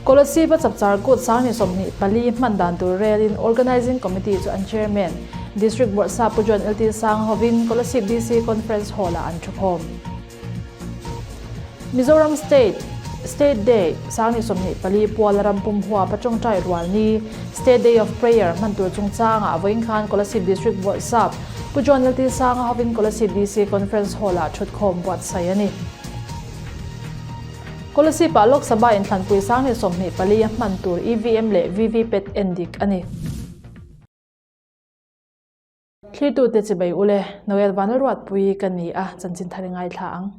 Kolasib-a Chapchar Kut 24 hman dan tur relin Organising Committee chu an Chairman, District Bawrhsap Pu John LT Sang hovin Kolasib DC Conference Hall-ah an thukhawm. Mizoram State State Day 24 puala ram pum huapa tawngtai rual ni State Day of Prayer hman tur chungchangah vawiin khan Kolasib District Bawrhsap Pu John LT Sanga hovin Kolasib DC Conference Hall-ah thutkhawm buatsaih a ni. Kolasib-ah Lok Sabha inthlanpui 24 a hman tur EVM leh VVPAT en dik a ni. Thlirtute chibai ule, Noel Vanlalruatpui ka ni a, chanchin thar i ngaithla ang.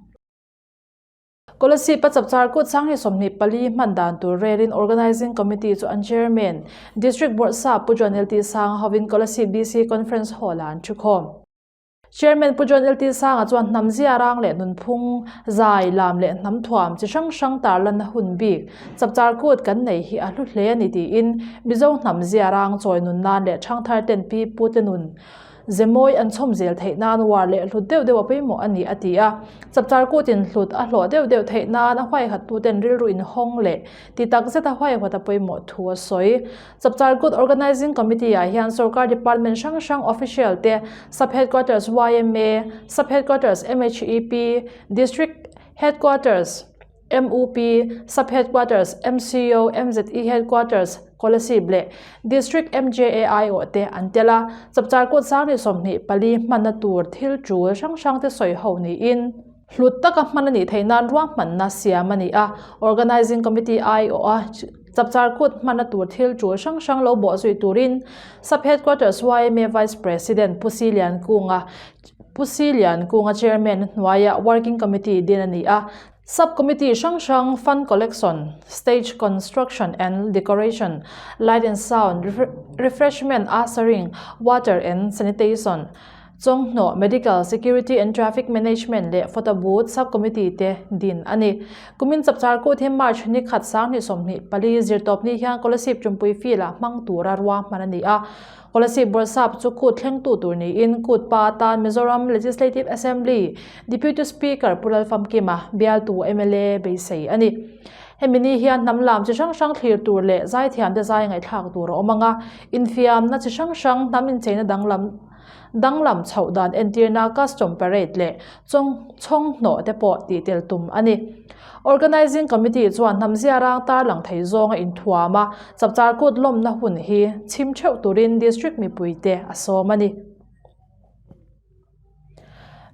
Kolasib-a Chapchar Kut 24 hman dan tur relin Organising Committee chu an Chairman, District Bawrhsap Pu John LT Sanga hovin Kolasib DC Conference Hall-ah an thukhawm. Chairman Pu John LT Sanga chuan hnam ziarang leh nunphung, zai, lam leh hnam thuam chi hrang hrang tarlanna hun bik, Chapchar Kut kan nei hi a hlu hle a ni tiin Mizo hnam ziarang chawi nun nan leh ṭhangthar ten pi pu te nun zemawi an chhawm zel theih nan uar leh hlut deuh deuh a pawimawh a ni a ti a. Chapchar Kutin hlut a hlawh deuh deuh theih nan a huaihawttu ten rilru inhawng leh ti tak zet a huaihawt a pawimawh thu a sawi. Chapchar Kut Organising Committee ah hian sorkar department hrang hrang official te, Sub Headquarters yma, Sub Headquarters MHEP, District Headquarters MUP, Sub Headquarters MCO, MZE Headquarters, Kolasib leh District MJA aiawh te an tel a. Chapchar Kut 24 hmanna tur thil tul hrang hrang te sawi ho niin, Hlut taka hman a nih theih nan ruahmanna siam a ni a, Organising Committee aiawh a Chapchar Kut hmanna tur thil tul hrang hrang lo bawh zui turin Sub Headquarters yma Vice President Pu Si Lian Kunga Pu Si Lian Kunga Chairman hnuaia Working Committee din a ni a, Sub Committee hrang hrang Fund Collection, Stage Construction and Decoration, Light and Sound, Refreshment, Ushering, Water and Sanitation, Chawnghnawh, Medical, Security and Traffic Management leh Photo Booth Sub-Committee te din a ni. Kumin Chapchar Kut hi March ni khat 24 zirtawp ni hian Kolasib Tumpui Field-ah hmang tura ruahman a ni a. Kolasib Bawrhsap chu kut thlengtu tur niin kut pa atan Mizoram Legislative Assembly Deputy Speaker Pu Lalfamkima bialtu mla beisei a ni. Hemi ni hian hnam lam chi hrang hrang thlir tur leh zaithiamte zai ngaihthlak tur a awm ang a, infiamna chi hrang hrang hnam incheina danglam Danglam chhoh dan entirna custom parade leh chawng chhawng hnawh te pawh tih tel tum a ni. Organising Committee chuan hnam ziarang tarlang thei zawnga inthuam a, Chapchar Kut lawmna hun hi chhim theuh turin District mipuite a sawm a ni.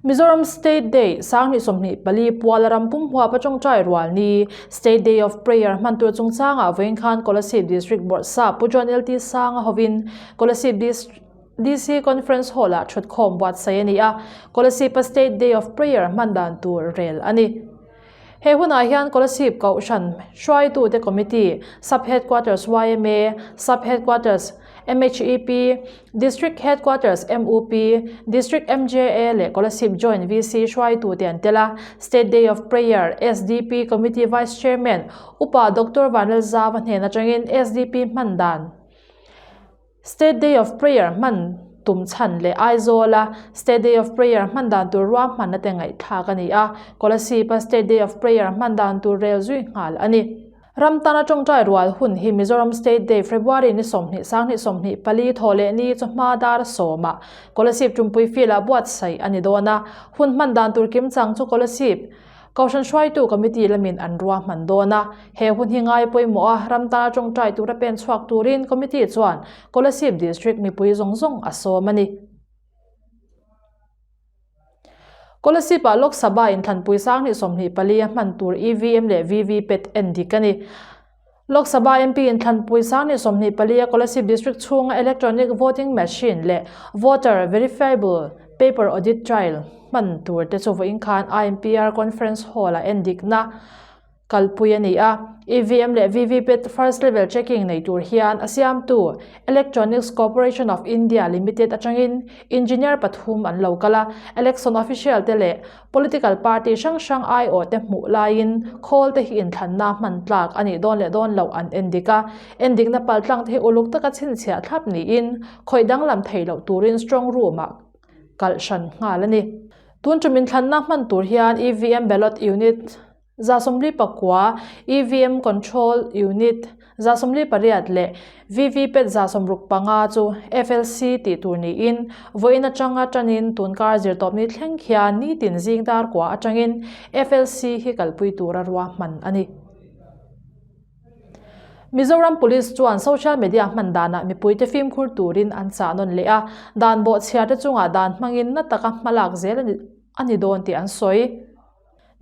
Mizoram State Day 24 puala ram pum huapa tawngtai rual ni State Day of Prayer hman tur chungchangah vawiin khan Kolasib District Bawrhsap Pu John LT Sanga hovin Kolasib District DC Conference Hall-ah thutkhawm buatsaih a ni a, Kolasib-a State Day of Prayer hman dan tur rel a ni. He hunah hian Kolasib Kohhran hruaitute Committee, Sub Headquarters yma, Sub Headquarters MHEP, District Headquarters MUP, District MJA leh Kolasib Joint VC hruaitute an tel a. State Day of Prayer, SDP, Committee Vice Chairman, Upa Doctor Vanlalzava hnen atangin SDP hman dan State Day of Prayer hman tum chhan leh Aizawla State Day of Prayer hman dan tur ruahmanna te ngaihthlak a ni a, Kolasib-a State Day of Prayer hman dan tur rel zui nghal a ni. Ram tana tawngtai rual hun hi Mizoram State Day February ni 20 24 thaw leh ni chawhma dar sawmah Kolasib Tumpui Field-ah buatsaih a ni dawn a, hun hman dan tur kimchang chu Kolasib Kohhran hruaitu committee lamin an ruahman dawn a, he hun hi ngai pawimawh a, ram tana tawngtai tura pen chhuak turin committee chuan Kolasib District mipui zawng zawng a sawm a ni. Kolasib-ah Lok Sabha inthlanpui 24 a hman tur EVM leh VVPAT en dik a ni. Lok Sabha MP inthlanpui 24 a Kolasib District chhunga Electronic Voting Machine leh Voter Verifiable Paper Audit Trail hman tur te chu vawiin khan IMPR Conference Hall-ah endikna kalpui a ni a. EVM leh VVPAT First Level Checking nei tur hian a siamtu Electronics Corporation of India Limited atangin Engineer pathum an lo kal a, Election Official te leh Political party hrang hrang aiawh te hmuh laiin khawl te hi inthlanna hman tlak a nih dawn leh dawn loh an endik a, endikna paltlang te hi uluk taka chhinchhiah thlap niin khawih danglam thei loh turin strong room ah kalh hran nghal a ni. Tun tum inthlanna hman tur hian EVM ballot unit. 149, EVM Control Unit 148 leh VVPAT 65 chu FLC tih tur niin vawiin atanga tanin tunkar zirtawpni thleng khian nitin zing dar kua atangin FLC hi kalpui tura ruahman a ni. Mizoram Police chuan social media hman danah mipuite fimkhur turin an chah nawn leh a, dan bawhchhiarte chungah dan hmangin na taka hmalak zel a ni dawn tih an sawi.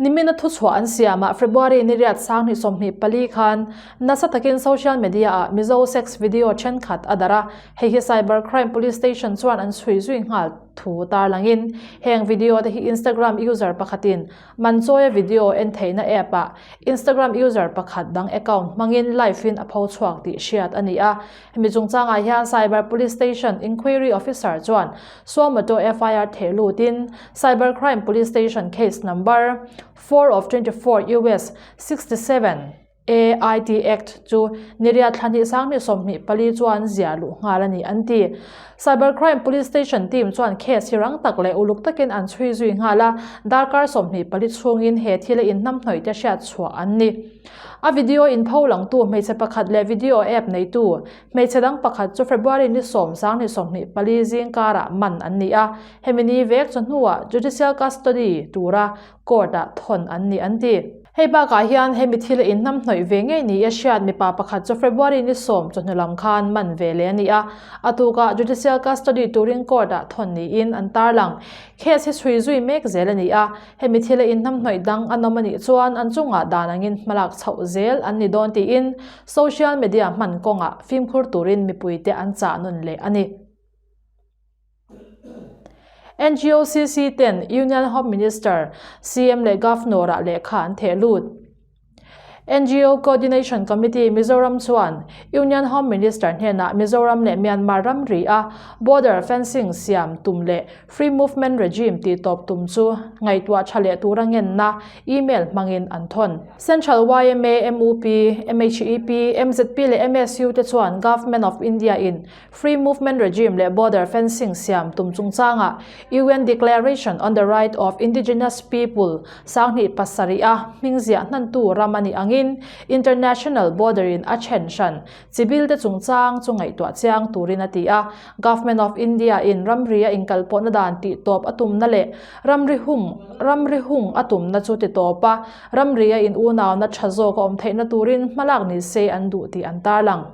Nimina thuchhuah an siamah February ni riat 2024 khan nasa takin social media-ah Mizo sex video thenkhat a darh a, hei hi Cyber Crime Police Station chuan an chhui zui nghal thu tarlangin heng video te hi Instagram user pakhatin Manchawia video en theihna app-ah Instagram user pakhat dang account hmangin live-in a pho chhuak tih hriat a ni a. Hemi chungchangah hian Cyber Police Station Inquiry Officer chuan Suamoto FIR theh lutin Cyber Crime Police Station Case Number 4 of 24 US 67 A IT Act chu niriat thla hnih 2024 chuan ziah luh nghal a ni an ti. Cyber Crime Police Station team chuan case hi rang tak leh uluk takin an chhui zui nghal a, darkar 24 chhungin he thil a inhnamhnawih te hriat chhuah an ni. A video inpho langtu hmeichhe pakhat leh video app neitu hmeichhe dang pakhat chu February ni 10 2024 zing karah man an ni a, hemi ni vek chu hnuah judicial custody tura court-ah thawn an ni an ti. Hei bakah hian hemi thil a inhnamhnawih ve ngei ni a hriat mipa pakhat chu February ni 10 chawhnu lam khan man ve leh a ni a, a tukah judicial custody turin court-ah thawn niin an tarlang. Case hi chhui zui mek zel a ni a, hemi thil a inhnamhnawih dang an awm a nih chuan an chungah dan angin hmalak chhoh zel an ni dawn tiin social media hman kawngah fimkhur turin mipuite an chah nawn leh a ni. NGOCC ten Union Home Minister, CM leh Governor-ah lehkha an theh lut. NGO Coordination Committee Mizoram chuan Union Home Minister hnenah Mizoram leh Myanmar ramri a border fencing siam tum leh free movement regime tih tawp tum chu ngaihtuah tha leh tura ngenna email hmangin an thawn. Central yma, MUP, MHEP, MZP leh MSU te chuan Government of India in Free Movement Regime leh Border Fencing siam tum chungchangah UN Declaration on the Right of Indigenous People 2007 a hming ziah hnantu ram a nih angin International Border in a then hran chibil te chungchang chu ngaihtuah chiang turin a ti a. Government of India in ramri a inkalpawhna dan tihtawp a tumna leh ramri hung ramri hung a tumna chu titawp a, ramri a in unauna tha zawk a awm theihna turin hmalak ni se an duh tih an tarlang.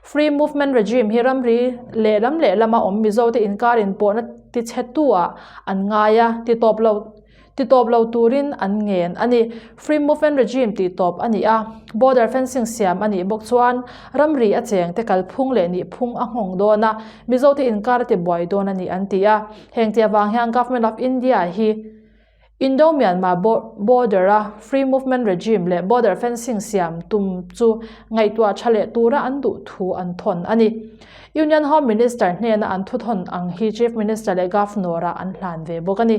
Free Movement Regime hi ramri lehlam lehlama awm Mizote inkar inpawhna tichhetu-ah an ngai a, titawp lo titawp lo turin an ngen a ni. Free Movement Regime tihtawp a ni a, border fencing siam a nih bawk chuan ramri a chengte kalphung leh nihphung a nghawng dawn a, Mizote inkar a tibuai dawn a ni an ti a. Heng tih avang hian Government of India hi Indo-Myanmar border-a free movement regime leh border fencing siam tum chu ngaihtuah tha leh tura an duh thu an thawn a ni. Union Home Minister hnena an thuthawn ang hi Chief Minister leh Governor-ah an hlan ve bawk a ni.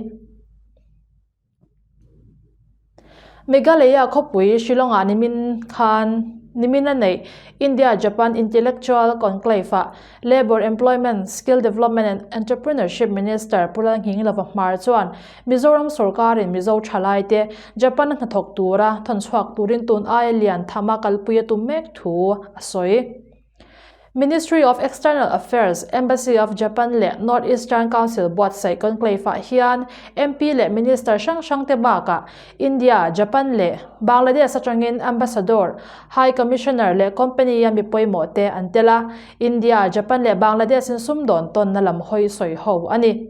Meghalaya khawpui Shillong-ah nimin khan nimin a neih India-Japan Intellectual Conclave-ah Labour, Employment, Skill Development and Entrepreneurship Minister Pu Lalnghinglova Hmar chuan Mizoram sorkarin Mizo thalaite Japan-a hnathawk tura thawnchhuak turin tun aia lian thama kalpui a tum mek thu a sawi. Ministry of External Affairs, Embassy of Japan leh North Eastern Council buatsaih conclave-ah hian MP leh Minister hrang hrangte bakah India, Japan leh Bangladesh atangin Ambassador, High Commissioner leh Company-a mi pawimawh te an tel a, India, Japan leh Bangladesh in sumdawn tawnna lam hawi sawi ho a ni.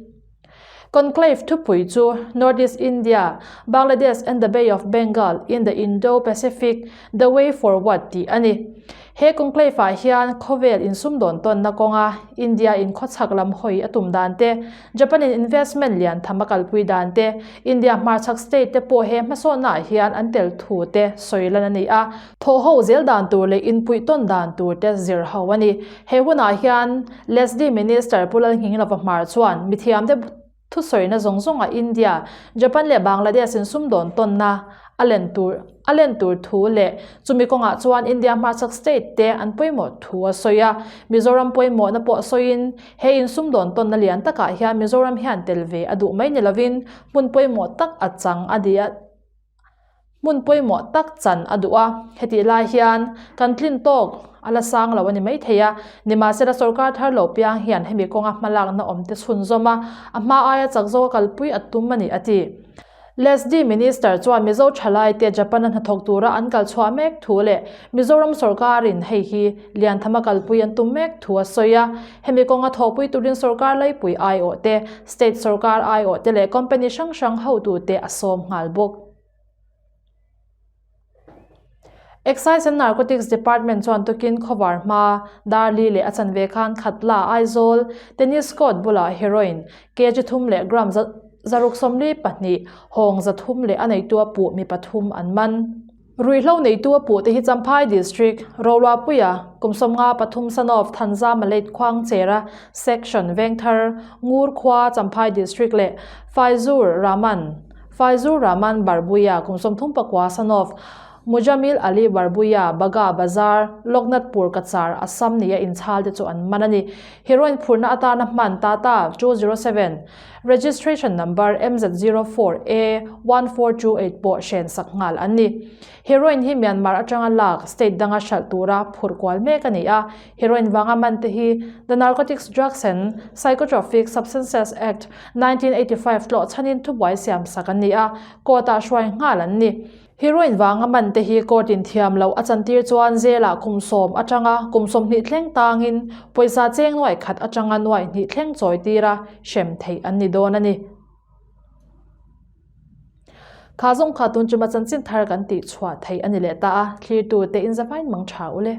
Conclave thupui chu North East India, Bangladesh and the Bay of Bengal in the Indo-Pacific, The Way Forward tih a ni. He conclave ah hian khawvel insumdawn tawnna kawnga India in khawchhak lam hawi a tum dan te, Japan in investment lian tham a kalpui dan te, India hmarchhak state te pawh he hmasawnna ah hian an tel thu te sawi lan a ni a, thawh ho zel dan tur leh inpuih tawn dan tur te zir ho a ni. He hunah hian LSD Minister Pu Lalnghinglova Hmar chuan mithiamte Thusawina zawng zawngah India, Japan leh Bangladesh in sumdawn tawnna a len tur a len tur thu leh chumi kawngah chuan India hmarchhak state te an pawimawh thu a sawi a. Mizoram pawimawhna pawh sawiin he in sumdawn tawnna lian takah hian Mizoram hian tel ve a duh mai ni lovin hmun pawimawh tak a chang a ni a. hmun pawimawh tak chan a duh a, hetih lai hian kan tlin tawk a la sang lo a ni maithei a, nimahsela sorkar thar lo piang hian hemi kawnga hmalakna awm te chhunzawm a, a hma aia chak zawka kalpui a tum a ni a ti. LSD Minister chuan Mizo thalaite Japan-a hnathawk tura an kal chhuah mek thu leh Mizoram sorkarin hei hi Lianthama kalpui an tum mek thu a sawi a. Hemi kawnga thawhpui turin sorkar laipui aiawh te, state sorkar aiawh te leh company hrang hrang hotute a sawm nghal bawk. Excise and Narcotics Department chuan tukin khawvar hma, Darli leh a chanve khan Khatla, Aizawl, Tennis Court bulah heroin, kg thum leh gram 642, hawng 300 leh a neitu a puh mi pathum an man. Ruihhlo neitu a puh te hi Champhai District, Roluapuia, kum 53 son of Thanzama late Khuangchera Section, Vengthar, Ngur khua, Champhai District leh Faizur Rahman, Faizur Rahman Barbuia, kum 34 son of Mujamil Ali Barbuia, Baga Bazar, Loknathpur Cachar, Assam nia inchhal te chu an man a ni. Heroin phurna atana hman Tata 207, Registration number MZ04A1428 pawh hren sak nghal an ni. Heroin hi Myanmar atanga lak state danga hralh tura phurh kual mek a ni a. Heroin vanga man te hi The Narcotics Drugs and Psychotropic Substances Act, 1985 tlawh chhanin thubuai siam sak an ni a, court ah hruai nghal an ni. Heroin vanga man te hi court in thiam loh a chantir chuan jail ah kum sawm atanga kum 20 thleng tangin pawisa cheng nuai khat atanga nuai hnih thleng chawi tira hrem theih an ni dawn a ni. Kha zawng kha tun chuma chanchin thar kan tih chhuah theih a ni leh ta a, thlirtu te inzavain mang tha ule.